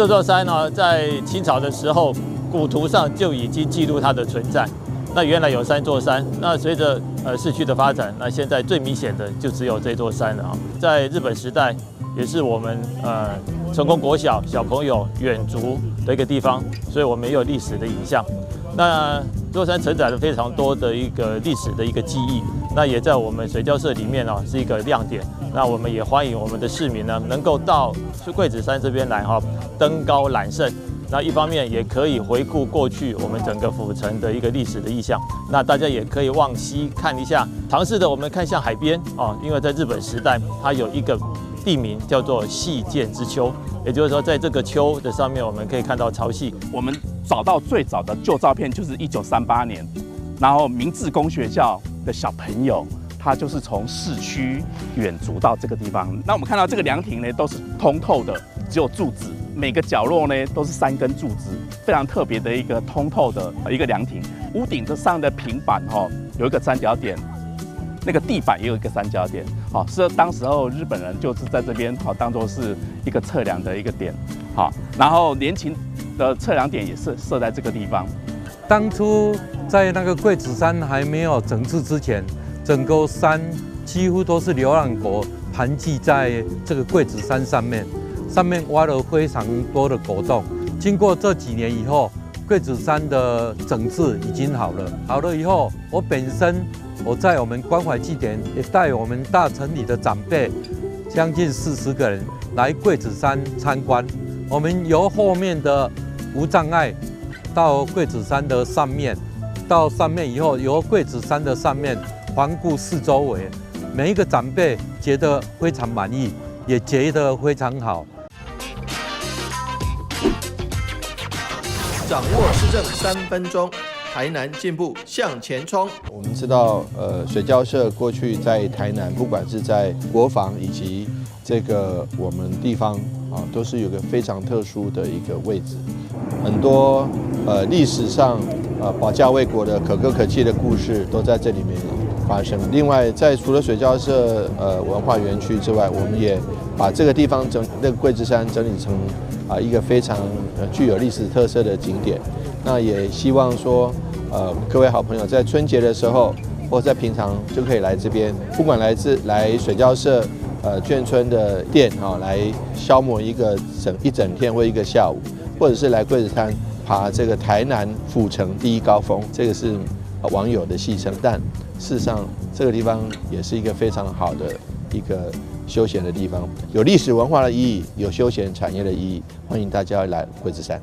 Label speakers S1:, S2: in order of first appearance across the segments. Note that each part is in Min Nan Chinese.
S1: 這座山呢，在清朝的時候，古圖上就已經記錄它的存在。那原來有三座山，那隨着市區的發展，那現在最明顯的就只有這座山了啊。在日本時代，也是我們成功國小小朋友遠足的一個地方，所以我們也有歷史的影像。那這座山承載了非常多的一個歷史的一個記憶，那也在我們水交社裡面啊是一個亮點。那我們也歡迎我們的市民呢，能夠到桂子山這邊來哈，登高覽勝。那一方面也可以回顧過去我們整個府城的一個歷史的意象。那大家也可以往西看一下，嘗試的我們看向海邊啊，因為在日本時代，它有一個地名叫做夕見之丘，也就是說，在這個丘的上面，我們可以看到潮汐。
S2: 我們找到最早的舊照片就是1938年，然後明治公學校的小朋友，他就是從市區遠足到這個地方。那我們看到這個涼亭呢，都是通透的，只有柱子，每個角落呢都是三根柱子，非常特別的一個通透的一個涼亭。屋頂的上的平板哈，有一個三角點，那個地板也有一個三角點，好，是當時候日本人就是在這邊好當做是一個測量的一個點，好，然後聯勤的測量點也是設在這個地方。
S3: 當初在那個桂子山還沒有整治之前，整個山幾乎都是流浪狗盤踞在這個桂子山上面，上面挖了非常多的狗洞。經過這幾年以後，桂子山的整治已經好了。好了以後，我本身我在我們關懷祭典也帶我們大城裡的長輩，將近40個人來桂子山參觀。我們由後面的無障礙到桂子山的上面，到上面以後，由桂子山的上面環顧四周圍，每一個長輩覺得非常滿意，也覺得非常好。
S4: 掌握市政3分鐘，台南進步向前衝。
S5: 我們知道，水交社過去在台南，不管是在國防以及這個我們地方啊，都是有個非常特殊的一個位置。很多歷史上保家衛國的可歌可泣的故事都在這裡面發生。另外，在除了水交社文化園區之外，我們也把這個地方整那個桂子山整理成一個非常具有歷史特色的景點。那也希望說，各位好朋友在春節的時候，或在平常就可以來這邊，不管來自來水交社眷村的店哈，來消磨一個整一整天或一個下午，或者是來桂子山爬這個台南府城第一高峰，這個是網友的戲稱，但事實上這個地方也是一個非常好的一個休閒的地方，有歷史文化的意義，有休閒產業的意義，歡迎大家來桂子山。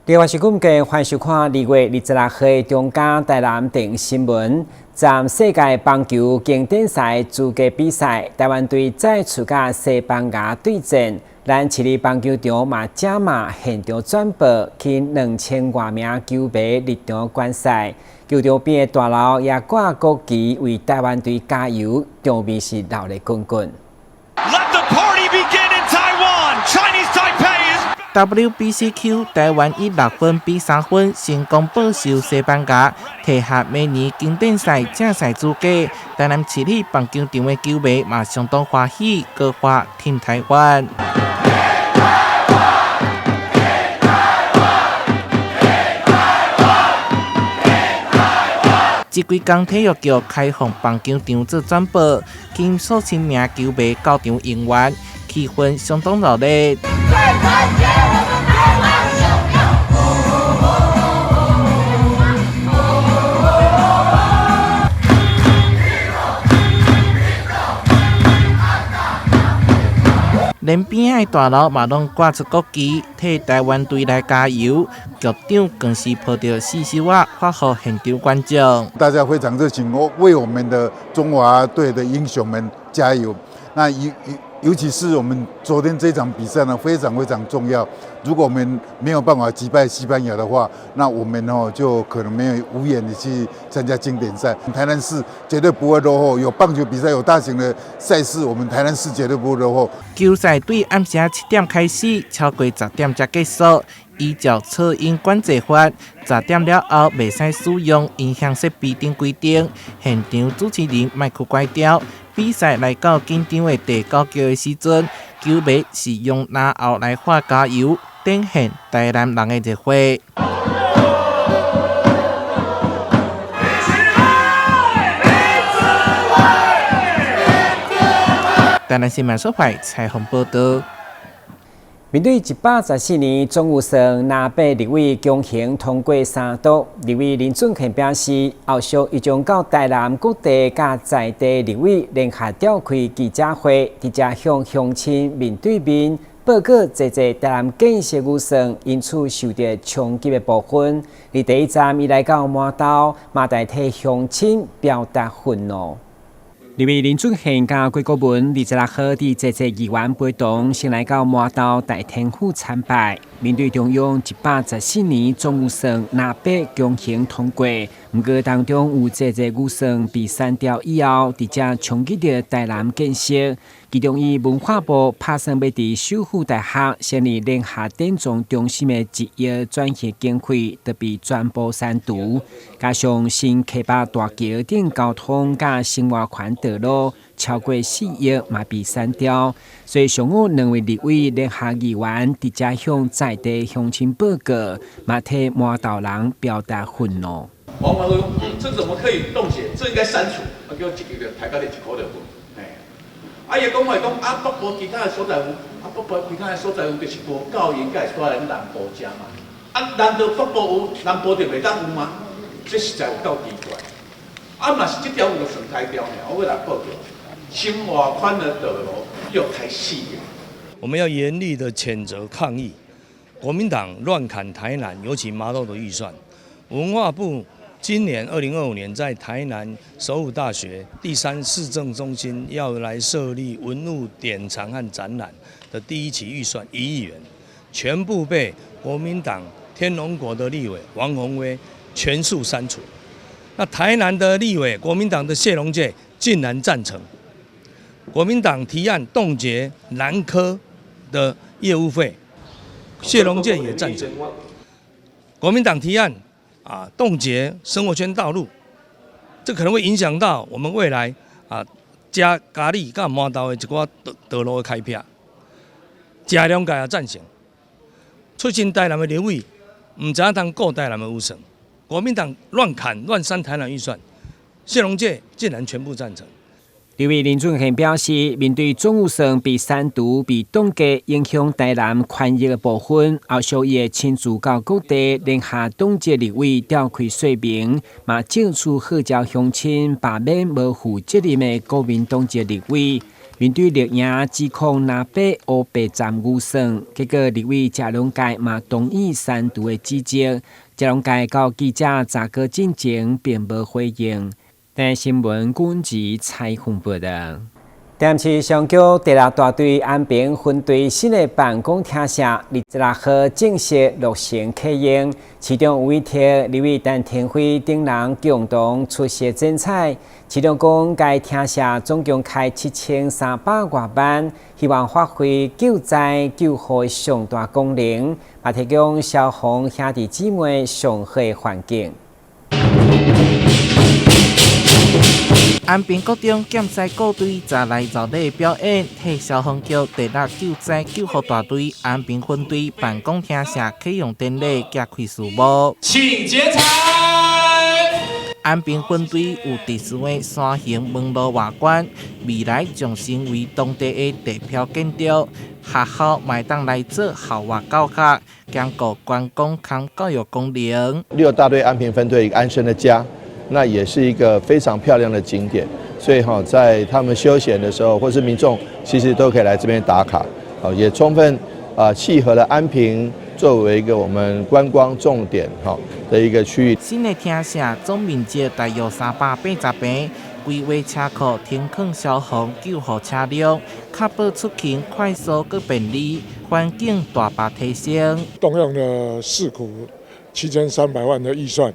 S6: 台灣時間歡迎收看2月26號中嘉台南電新聞。站世界棒球經典賽資格比賽，台灣隊再次佮西班牙對戰。咱市立棒球場嘛加碼現場轉播，吸2000外名球迷入場觀賽。球場邊的大樓也掛國旗為台灣隊加油，場面是熱鬧滾滾。
S7: Let the party begin in Taiwan. Chinese Taipei is
S8: WBCQ 台灣以6分比3分成功保守西班牙，提下明年經典賽正賽資格。台南市立棒球場的球迷嘛相當歡喜，高喊挺台灣。這幾工體育局開放棒球場做轉播，吸數千名球迷到場應援，氣氛相當熱烈。
S9: 最團結，我們台灣有
S8: 連邊仔的大樓嘛攏掛出國旗，替台灣隊來加油。局長更是抱著四手仔發予現場觀眾。
S10: 大家非常熱情，為我們的中華隊的英雄們加油。那一一尤其是我們昨天這場比賽呢，非常非常重要。如果我們沒有辦法擊敗西班牙的話，那我們哦就可能沒有無緣的去參加經典賽。台南市絕對不會落後，有棒球比賽，有大型的賽事，我們台南市絕對不會落後。
S8: 球賽對暗時7點開始，超過10點才結束。依照噪音管制法，十點了後袂使使用音響設備等規定，現場主持人麥克關掉。比賽來到緊張的第九局的時陣，球迷是用藍喉來喊加油，展現台南人的熱血。台南新聞所派采訪報道。
S6: 面對114年總預算藍白立委強行通過三讀，立委林俊憲表示，後續伊將到台南各地佮在地立委聯合召開記者會，直接向鄉親面對面報告這次台南建設預算因此受著衝擊的部分。佇第一站，伊來到麻豆，嘛代替鄉親表達憤怒。立委林俊憲佮郭國文26號佇坐坐議員陪同，先來到麻豆大天府參拜。面對中央114年總預算藍白強行通過，毋過當中有濟濟預算被刪掉以後，直接衝擊著台南建設。其中，伊文化部拍算欲佇首府大學成立聯合典藏中心的1億專項經費，就被全部刪除。加上新溪北大橋頂交通佮生活圈道路超過4億嘛被刪掉。所以上午兩位立委聯合議員直接向在地鄉親報告，嘛替麻豆人表達憤怒。
S11: 王文說：這怎麼可以凍結？這應該刪除。啊，叫一個就抬到你一箍就分。啊，伊講話講啊，北部其他的所在有，啊，北部其他的所在有，就是無夠應該會蹛咱南部遮嘛。啊，難道北部有，南部就袂當有嗎？這實在有夠奇怪。啊，若是這條有就算開掉爾，我欲來報告。新外寬的道路又開4億。
S12: 我們要嚴厲的譴責抗議國民黨亂砍台南，尤其麻豆的預算。文化部今年2025年在台南首府大學第三市政中心要來設立文物典藏和展覽的第一期預算1億元，全部被國民黨天龍國的立委王鴻薇全數刪除。那台南的立委國民黨的謝龍介竟然贊成，國民黨提案凍結南科的業務費，謝龍介也贊成。國民黨提案啊，凍結生活圈道路，這可能會影響到我們未來啊，加嘉里佮麻豆的一寡道路的開闢。謝龍介也贊成，出身台南的立委，毋知影通顧台南的預算，國民黨亂砍亂刪台南預算，謝龍介竟然全部贊成。
S6: 立委林俊憲表示，面對總預算被刪除、被凍結，影響台南權益的部分，後續伊會親自到各地聯合黨籍立委召開說明，嘛借此號召鄉親罷免無負責任的國民黨籍立委。面對綠營指控藍白烏白佔預算，結果立委謝龍介嘛同意刪除的指責。謝龍介到記者查詢進前並無回應。台新聞軍事採訪報道。台南市商局第六大隊安平分隊新的辦公廳舍，26號正式落成啟用。市長委託立委陳亭妃等人共同出席剪彩。市長講，該廳舍總共開7300外萬，希望發揮救災救護上大功能，嘛提供消防兄弟姊妹上好的環境。
S8: 安平國中減災鼓隊昨來熱烈表演，替消防局第六救災救護大隊安平分隊辦公廳舍啟用典禮揭開序幕。
S7: 請剪彩。
S8: 安平分隊有特殊的山形門路外觀，未來將成為當地的地標建築。學校嘛會當來做校外教學，兼顧觀光兼教育功能。
S5: 六大隊安平分隊安身的家。那也是一個非常漂亮的景點，所以哈，在他們休閒的時候，或是民眾其實都可以來這邊打卡，也充分啊契合了安平作為一個我們觀光重點哈的一個區域。
S8: 新的廳舍總面積大約380坪，規劃車庫停囥消防救護車輛，確保出勤快速閣便利，環境大幅提升。
S13: 動用了市庫7300萬的預算，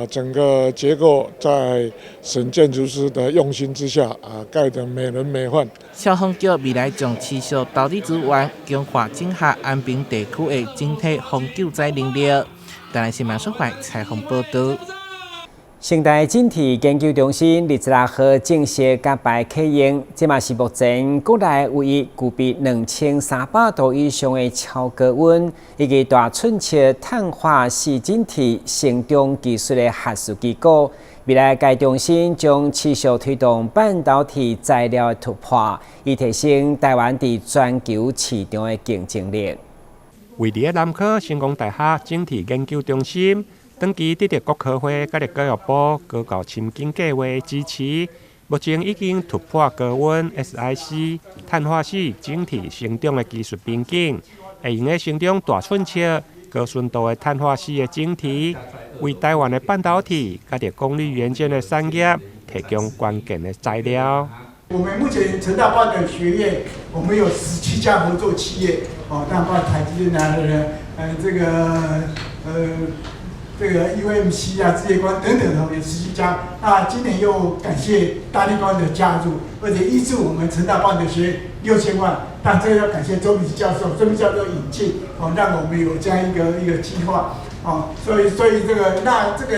S13: 整個結構在沈建築師的用心之下，啊，蓋得美輪美奐。
S8: 消防局未來將持續投入資源，強化整合安平地區的整體防救災能力。台南新聞蘇懷採訪報導。
S6: 成大晶體研究中心26號正式揭牌啟用，這嘛是目前國內唯一具備2300度以上的超高溫以及大寸尺碳化矽晶體成長技術的學術機構。未來該中心將持續推動半導體材料的突破，以提升台灣佇全球市場的競爭力。
S14: 位佇南科成功大學晶體研究中心，長期得著國科會佮教育部高教深耕計畫支持，目前已經突破高溫 SiC 碳化矽晶體成長的技術瓶頸，會用得成長大寸尺、高純度的碳化矽的晶體，為台灣的半導體佮功率元件的產業提供關鍵的材料。
S15: 我們目前成大半導體學院，我們有17家合作企業，哦，當然包括台積電啊，這個 UMC 啊、日月光等等的有17家。那今年又感謝大立光的加入，而且挹注我們成大半導體學院6000萬。但這個要感謝周明教授，周明教授引進，哦，讓我們有這樣一個計劃，哦，所以這個那這個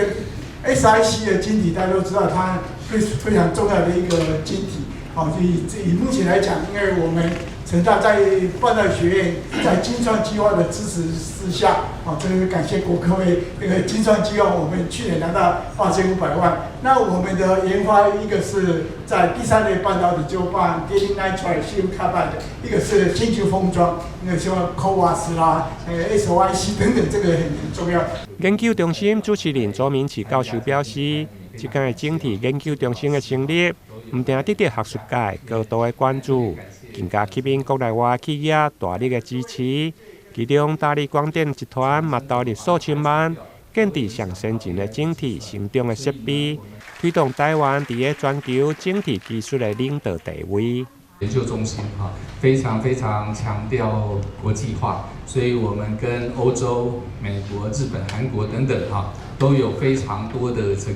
S15: SiC 的晶體，大家都知道，它非非常重要的一個晶體，哦，以目前來講，因為我們成大在半導體學院在金創計劃的支持之下，啊，這個感謝國科會這個金創計劃，我們去年拿到8500萬。那我們的研發一個是在第三類半導體，就包含 gallium nitride、silicon carbide，一個是先進封裝，那個像 CoWoS 啦、SoIC 等等，這個很重要。
S14: 研究中心主持人周明啟教授表示，這間的晶體研究中心的成立，毋但得著學術界高度的關注，更加吸引國內外企業大力的支持。其中，大立光電集團嘛投入數千萬，建置上先進的晶體成長的設備，推動台灣佇个全球晶體技術的領導地位。
S16: 研究中心哈，非常非常強調國際化，所以我們跟歐洲、美國、日本、韓國等等哈，都有非常多的這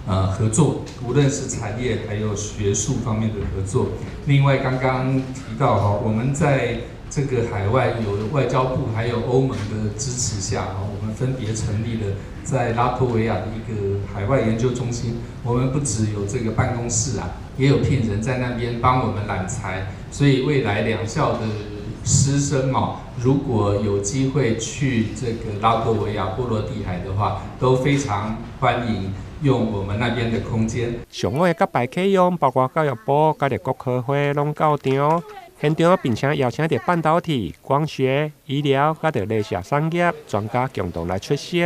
S16: 個合作，無論是產業還有學術方面的合作。另外，剛剛提到哈，我們在這個海外有外交部還有歐盟的支持下，哈，我們分別成立了在拉脫維亞的一個海外研究中心。我們不只有這個辦公室啊，也有聘人在那邊幫我們攬才，所以未來兩校的師生哦，如果有機會去這個拉脫維亞波羅的海的話，都非常歡迎用我們那邊的空間。
S14: 上午的揭牌啟用，包括教育部、佮國科會攏到場，現場並且邀請著半導體、光學、醫療佮著鐳射產業專家共同來出席。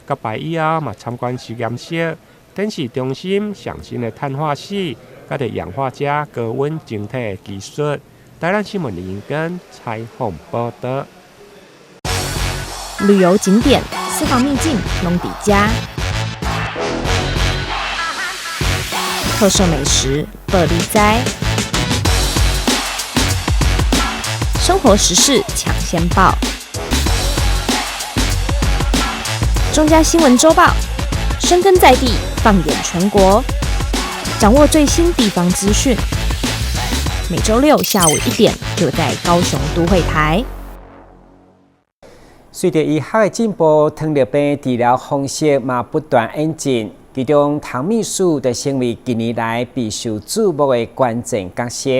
S14: 揭牌以後，嘛參觀實驗室，展示中心上新的碳化矽、佮著氧化镓高溫晶體的技術。台南新聞林英根採訪報導。
S17: 旅遊景點、私房秘境，攏佇遮。特色美食，報你知。生活時事搶先報。中嘉新聞週報，深耕在地，放眼全國，掌握最新地方資訊。每週六下午1點，就在高雄都會台。
S6: 隨著醫學的進步，糖尿病治療方式嘛不斷演進。其中，糖蜜素就成為近年來備受矚目的關鍵角色。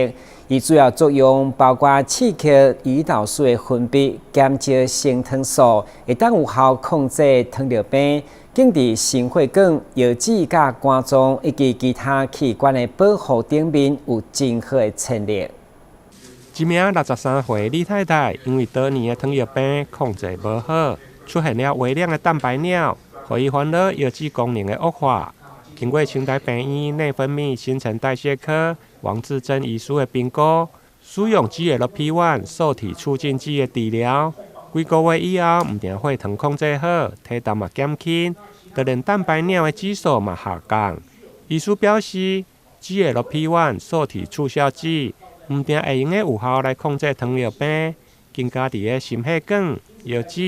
S6: 伊主要作用包括刺激胰島素的分泌，減少升糖素，會當有效控制糖尿病，更佇心血管、腰子佮肝臟以及其他器官的保護頂面有真好的潛力。
S14: 一名63歲李太太，因為多年的糖尿病控制無好，出現了微量的蛋白尿，予伊煩惱腰子功能的惡化。經過成大病院內分泌新陳代謝科王志珍醫師的評估，使用 GLP-1 受體促進劑的治療，幾個月以後，毋但血糖控制好，體重嘛減輕，就連蛋白尿的指數嘛下降。醫師表示，GLP-1 受體促效劑毋定會用得有效來控制糖尿病，更加佇个心血管、腰子、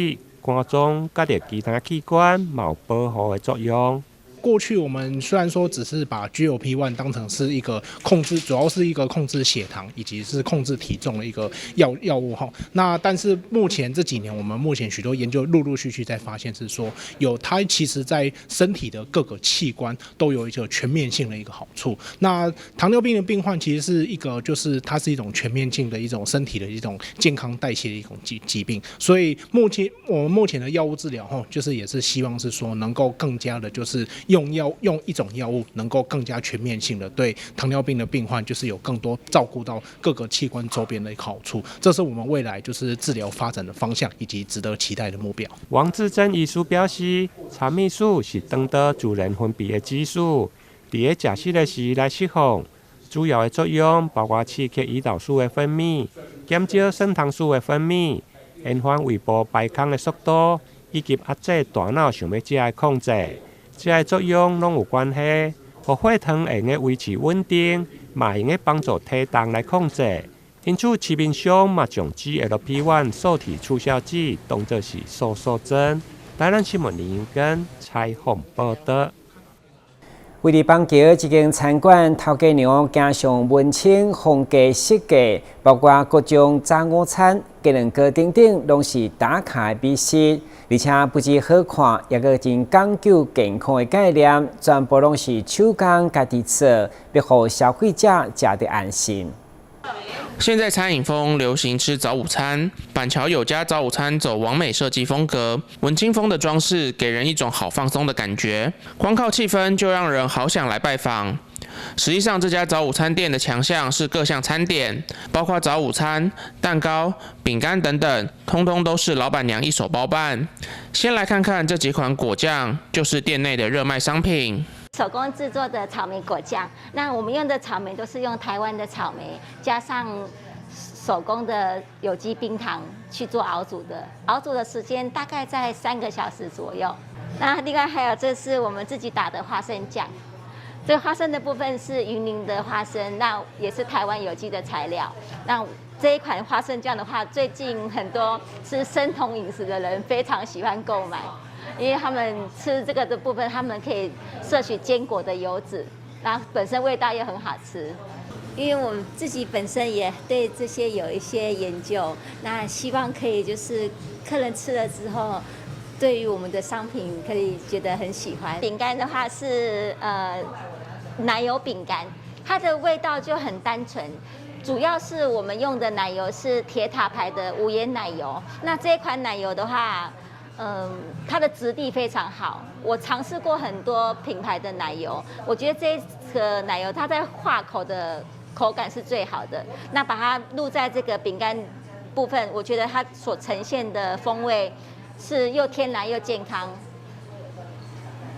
S14: 肝臟佮著其他器官嘛有保護的作用。
S18: 過去我們雖然說只是把 GLP-1 當成是一個控制，主要是一個控制血糖以及是控制體重的一個藥物哈。那但是目前這幾年，我們目前許多研究陸陸續續在發現，是說有它其實在身體的各個器官都有一個全面性的一個好處。那糖尿病的病患其實是一個，就是它是一種全面性的一種身體的一種健康代謝的一種疾病。所以目前我們目前的藥物治療哈，就是也是希望是說能夠更加的，就是用藥用一種藥物能夠更加全面性的對糖尿病的病患，就是有更多照顧到各個器官周邊的一個好處。這是我們未來就是治療發展的方向以及值得期待的目標。
S14: 王志珍醫師表示，茶蜜素是腸道自然分泌的激素，佇咧食食的時來釋放，主要的作用包括刺激胰島素的分泌，減少升糖素的分泌，延緩胃部排空的速度，以及壓制大腦想欲食的控制。這个作用攏有關係，予血糖會用得維持穩定，嘛會用得幫助體重來控制。因此，市面上嘛將 GLP-1 受體促效劑當作是瘦瘦針。台南新聞林英根採訪報導。
S6: 位佇板橋這間餐館，頭家娘行上文青風格設計，包括各種早午餐、雞卵糕等等，攏是打卡的美食。而且不止好看，也閣真講究健康的概念，全部攏是手工家己做，欲予消費者食得安心。
S8: 現在餐飲風流行吃早午餐，板橋有家早午餐走網美設計風格，文青風的裝飾給人一種好放鬆的感覺，光靠氣氛就讓人好想來拜訪。實際上，這家早午餐店的強項是各項餐點，包括早午餐、蛋糕、餅乾等等，通通都是老闆娘一手包辦。先來看看這幾款果醬，就是店內的熱賣商品。
S19: 手工製作的草莓果醬，那我們用的草莓都是用台灣的草莓，加上手工的有機冰糖去做熬煮的，熬煮的時間大概在3個小時左右。那另外還有，這是我們自己打的花生醬，這個花生的部分是雲林的花生，那也是台灣有機的材料。那這一款花生醬的話，最近很多吃生酮飲食的人非常喜歡購買。因為他們吃這個的部分，他們可以攝取堅果的油脂，然後本身味道又很好吃。因為我們自己本身也對這些有一些研究，那希望可以就是客人吃了之後，對於我們的商品可以覺得很喜歡。餅乾的話是奶油餅乾，它的味道就很單純。主要是我們用的奶油是鐵塔牌的無鹽奶油。那這一款奶油的話，它的質地非常好。我嘗試過很多品牌的奶油，我覺得這個奶油它在化口的口感是最好的。那把它淥在這個餅乾部分，我覺得它所呈現的風味是又天然又健康。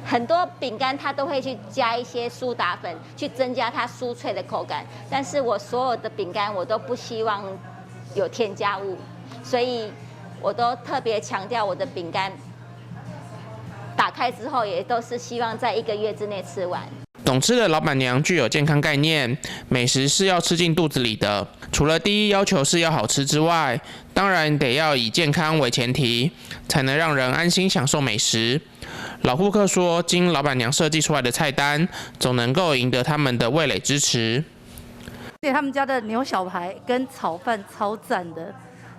S19: 很多餅乾它都會去加一些蘇打粉，去增加它酥脆的口感。但是我所有的餅乾我都不希望有添加物，所以我都特別強調我的餅乾打開之後，也都是希望在一個月之內吃完。
S8: 懂吃的老闆娘具有健康概念，美食是要吃進肚子裡的。除了第一要求是要好吃之外，當然得要以健康為前提，才能讓人安心享受美食。老顧客說，經老闆娘設計出來的菜單，總能夠贏得他們的味蕾支持。
S20: 而且他們家的牛小排跟炒飯超讚的。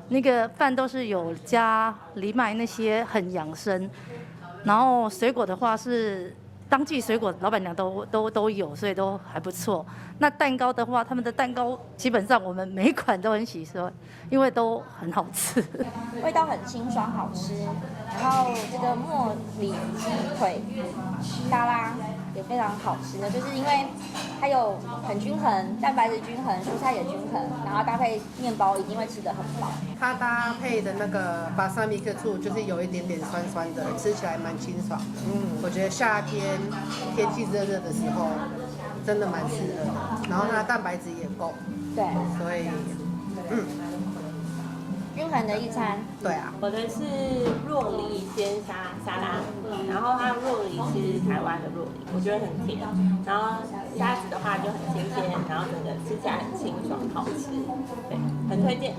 S20: 那個飯都是有加藜麥那些，很養生。然後水果的話是當季水果，老闆娘都有，所以都還不錯。那蛋糕的話，他們的蛋糕基本上我們每一款都很喜歡，因為都很好吃，
S21: 味道很清爽，好吃。然後這個酪梨雞腿沙拉也非常好吃呢，就是因為它有很均衡，蛋白質均衡，蔬菜也均衡，然後搭配麵包一定會吃得很飽。
S22: 它搭配的那個巴薩米克醋就是有一點點酸酸的，吃起來蠻清爽的。我覺得夏天天氣熱熱的時候，真的蠻適合的。然後它蛋白質也夠，所以，
S21: 因均衡的一餐。
S22: 对啊，
S1: 我的是酪梨鮮沙沙拉，然後它酪梨是台灣的酪梨，我覺得很甜。然後蝦子的話就很新鮮，然後整個吃起來很清爽，好吃，對，很推薦。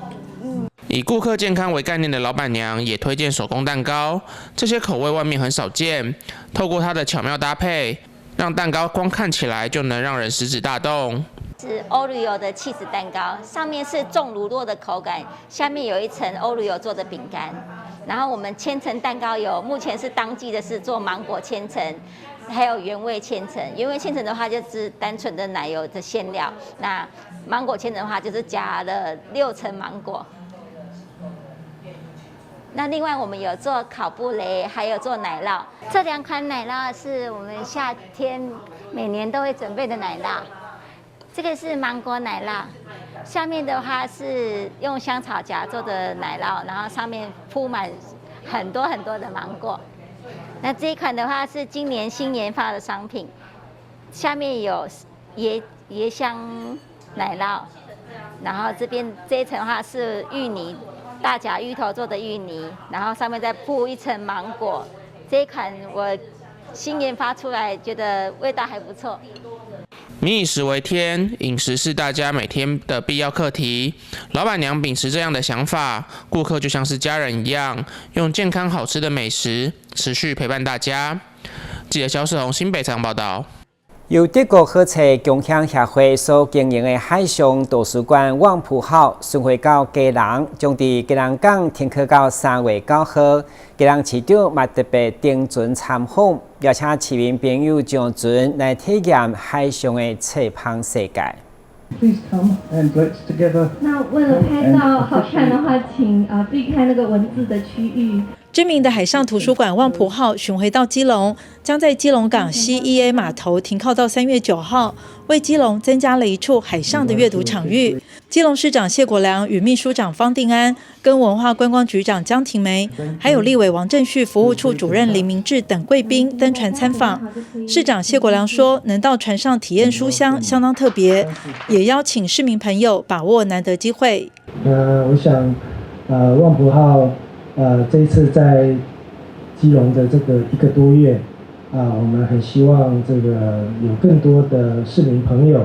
S8: 以顧客健康為概念的老闆娘也推薦手工蛋糕，這些口味外面很少見。透過它的巧妙搭配，讓蛋糕光看起來就能讓人食指大動。
S19: 是 Oreo 的起司蛋糕，上面是重乳酪的口感，下面有一層 Oreo 做的餅乾。然後我們千層蛋糕有，目前是當季的是做芒果千層，還有原味千層。原味千層的話就是單純的奶油的餡料，那芒果千層的話就是加了6層芒果。那另外我們有做烤布蕾，還有做奶酪。這兩款奶酪是我們夏天每年都會準備的奶酪。這個是芒果奶酪，下面的話是用香草莢做的奶酪，然後上面鋪滿很多很多的芒果。那這一款的話是今年新研發的商品，下面有椰香奶酪，然後這邊這一層的話是芋泥，大甲芋頭做的芋泥，然後上面再鋪一層芒果。這一款我新研發出來，覺得味道還不錯。
S8: 民以食為天，飲食是大家每天的必要課題。老闆娘秉持這樣的想法，顧客就像是家人一樣，用健康好吃的美食持續陪伴大家。記者蕭世宏新北採訪報道。
S6: 由德國好冊共享協會所經營的海上圖書館望浦號巡迴到基隆，將佇基隆港停靠到3月9號。基隆市長嘛特別登船參訪，邀請市民朋友上船來體驗海上的冊芳世界。
S2: Please come and let's together.
S23: 那為了拍照好看的話，請啊避開那個文字的區域。
S24: 知名的海上圖書館望浦號巡迴到基隆，將在基隆港 CEA 碼頭停靠到3月9號，為基隆增加了一處海上的閱讀場域。基隆市長謝國樑與秘書長方定安，跟文化觀光局長江婷梅，還有立委王正旭服務處主任林明志等貴賓登船參訪。市長謝國樑說：“能到船上體驗書香，相當特別，也邀請市民朋友把握難得機會。”
S2: 那我想，望浦號。這一次在基隆的這個一個多月，啊，我們很希望這個有更多的市民朋友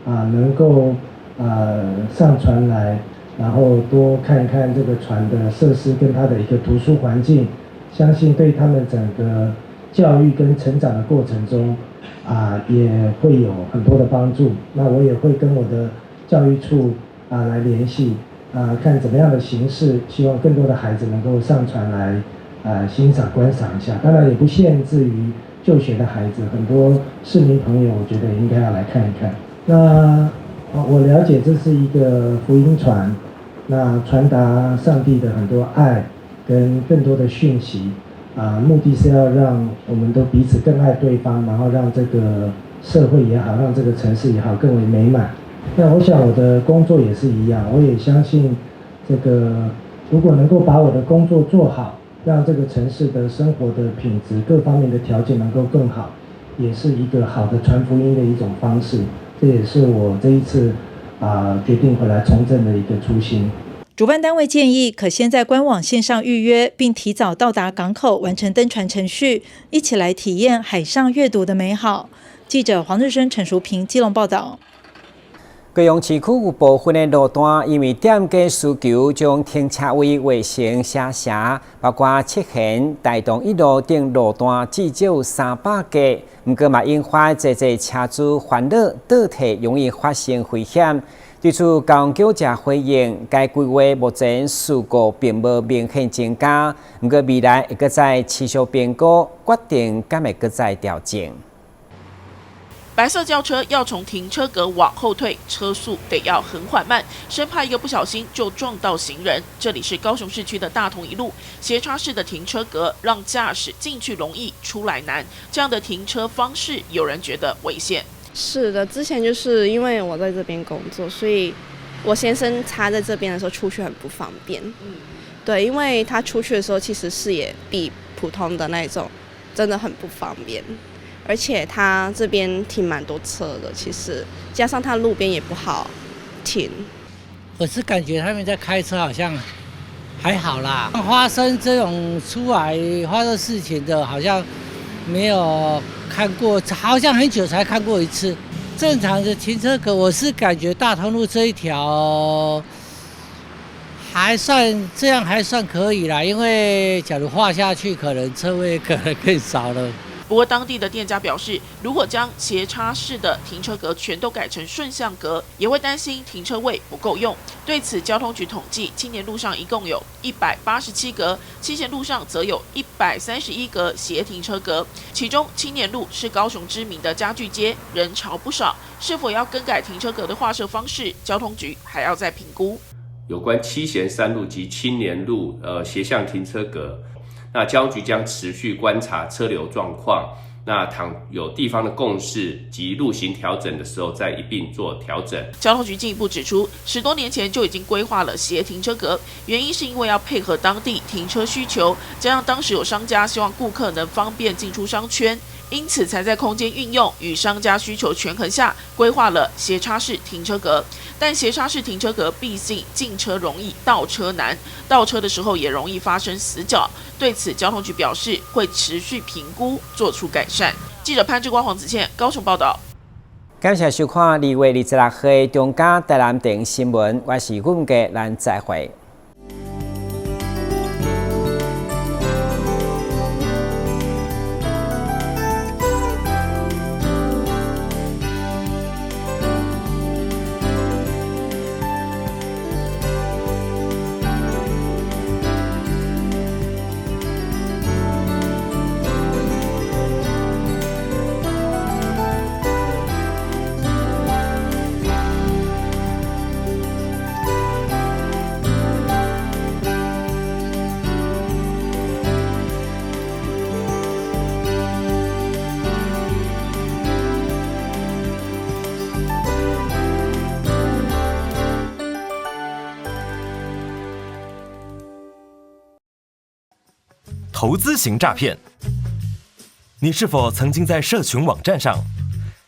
S2: 啊，能夠上船來，然後多看一看這個船的設施跟它的一個圖書環境，相信對他們整個教育跟成長的過程中，啊，也會有很多的幫助。那我也會跟我的教育處啊來聯繫。啊，看怎麼樣的形式，希望更多的孩子能夠上船來，欣賞觀賞一下。當然也不限制於就學的孩子，很多市民朋友，我覺得應該要來看一看。那我了解這是一個福音船，那傳達上帝的很多愛跟更多的訊息，啊，目的是要讓我們都彼此更愛對方，然後讓這個社會也好，讓這個城市也好，更為美滿。那我想我的工作也是一樣，我也相信這個如果能夠把我的工作做好，讓這個城市的生活的品質各方面的條件能夠更好，也是一個好的傳福音的一種方式。這也是我這一次決定回來從政的一個初心。
S24: 主辦單位建議，可先在官網線上預約，並提早到達港口完成登船程序，一起來體驗海上閱讀的美好。記者黃日升、陳淑平基隆報道。
S6: 高雄市區有部分的路段，因為店家需求，將停車位劃成斜斜，包括七賢、大同一路等路段，至少300個。毋過嘛，引發濟濟車主煩惱，倒退容易發生危險。對此，交通局才回應，該規劃目前事故並無明顯增加，毋過未來會閣再持續評估，決定敢會閣再調整。
S25: 白色轎車要從停車格往後退，車速得要很緩慢，生怕一個不小心就撞到行人。這裡是高雄市區的大同一路，斜插式的停車格讓駕駛進去容易，出來難。這樣的停車方式，有人覺得危險。
S26: 是的，之前就是因為我在這邊工作，所以我先生插在這邊的時候出去很不方便。對，因為他出去的時候其實視野比普通的那種真的很不方便。而且他這邊停蠻多車的，其實加上他路邊也不好停。
S27: 我是感覺他們在開車好像
S3: 還好啦。發生這種出來發生事情的，好像沒有看過，好像很久才看過一次。正常的停車格，我是感覺大同路這一條還算這樣，還算可以啦。因為假如劃下去，可能車位可能更少了。
S25: 不過，當地的店家表示，如果將斜插式的停車格全都改成順向格，也會擔心停車位不夠用。對此，交通局統計，青年路上一共有187格，七賢路上則有131格斜停車格。其中，青年路是高雄知名的家具街，人潮不少，是否要更改停車格的劃設方式，交通局還要再評估。
S4: 有關七賢三路及青年路斜向停車格。那交通局將持續觀察車流狀況，那倘有地方的共識及路型調整的時候，再一併做調整。
S25: 交通局進一步指出，10多年前就已經規劃了斜停車格，原因是因為要配合當地停車需求，加上當時有商家希望顧客能方便進出商圈，因此才在空間運用與商家需求權衡下，規劃了斜插式停車格。但斜插式停車格畢竟進車容易，倒車難，倒車的時候也容易發生死角。對此，交通局表示會持續評估，做出改善。記者潘志光、黃子倩高雄報道。
S6: 感謝收看2月26號的中嘉台南電新聞，我是阮家，咱再會。
S9: 投資型詐騙，你是否曾經在社群網站上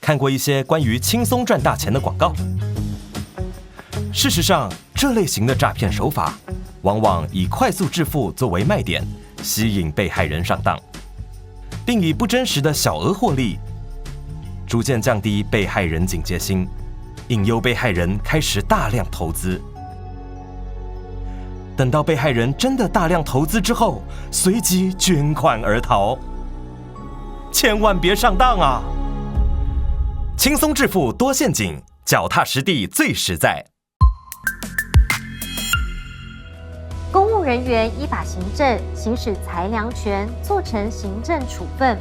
S9: 看過一些關於輕鬆賺大錢的廣告？事實上，這類型的詐騙手法往往以快速致富作為賣點，吸引被害人上當，並以不真實的小額獲利，逐漸降低被害人警戒心，引誘被害人開始大量投資。等到被害人真的大量投資之後，隨即捲款而逃。千萬別上當啊！輕鬆致富多陷阱，腳踏實地最實在。
S10: 公務人員依法行政，行使裁量權，做成行政處分，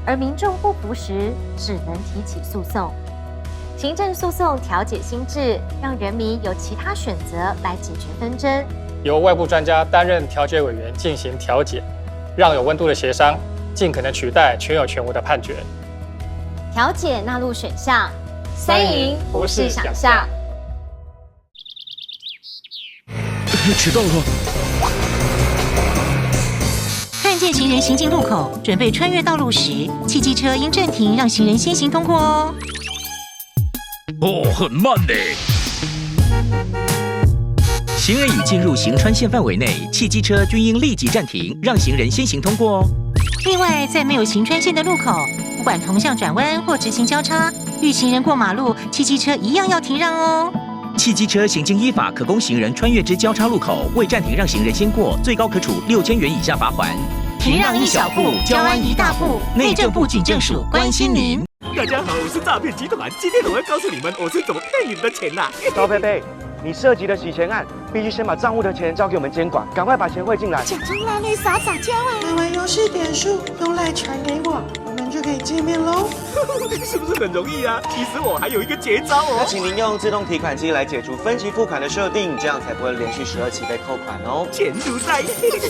S10: 而民眾不服時，只能提起訴訟。行政訴訟調解新制，讓人民有其他選擇來解決紛爭。
S11: 由外部專家擔任調解委員進行調解，讓有溫度的協商盡可能取代全有全無的判決。
S10: 調解納入選項，三贏不是想象。
S7: 遲到了。
S12: 看見行人行進路口，準備穿越道路時，汽機車應暫停，讓行人先行通過哦。
S7: 哦，很慢呢。
S27: 行人已進入行穿線範圍內，汽機車均應立即暫停，讓行人先行通過哦。
S12: 另外，在沒有行穿線的路口，不管同向轉彎或直行交叉，遇行人過馬路，汽機車一樣要停讓哦。
S27: 汽機車行經依法可供行人穿越之交叉路口，未暫停讓行人先過，最高可處6000元以下罰鍰。
S12: 停讓一小步，交安一大步。內政部警政署關心您。
S28: 大家好，我是詐騙集團，今天我會告訴你們我是怎麼騙你們的錢啦。
S29: 高佩佩，你涉及的洗錢案，必須先把賬戶的錢交給我們監管，趕快把錢匯進來。
S30: 假裝拉你撒撒嬌啊！買完遊戲點數用賴傳給我，我們就可以見面嘍。
S28: 是不是很容易啊？其實我還有一個絕招哦。
S29: 那請您用自動提款機來解除分期付款的設定，這樣才不會連續12期被扣款哦。
S28: 錢如在，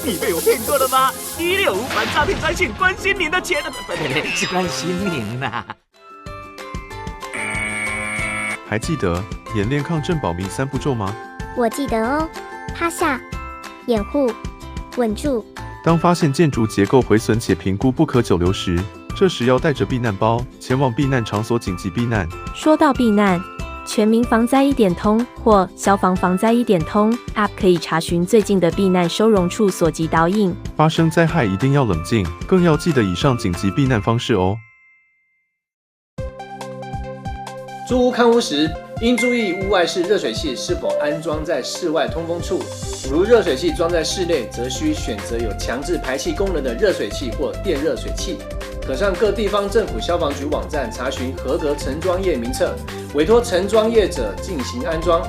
S28: 你被我騙過了嗎？165反詐騙專線，關心您的錢，不對，是關心您吶。
S31: 還記得演練抗震保命3步驟嗎？
S32: 我記得哦，趴下、掩護、穩住。
S31: 當發現建築結構毀損且評估不可久留時，這時要帶着避難包前往避難場所緊急避難。
S17: 說到避難，全民防災一點通或消防防災一點通 App 可以查詢最近的避難收容處所及導引。
S31: 發生災害一定要冷靜，更要記得以上緊急避難方式哦。
S1: 租屋看屋時，應注意屋外式熱水器是否安裝在室外通風處。如熱水器裝在室內，則需選擇有強制排氣功能的熱水器或電熱水器。可上各地方政府消防局網站查詢合格承裝業名冊，委託承裝業者進行安裝。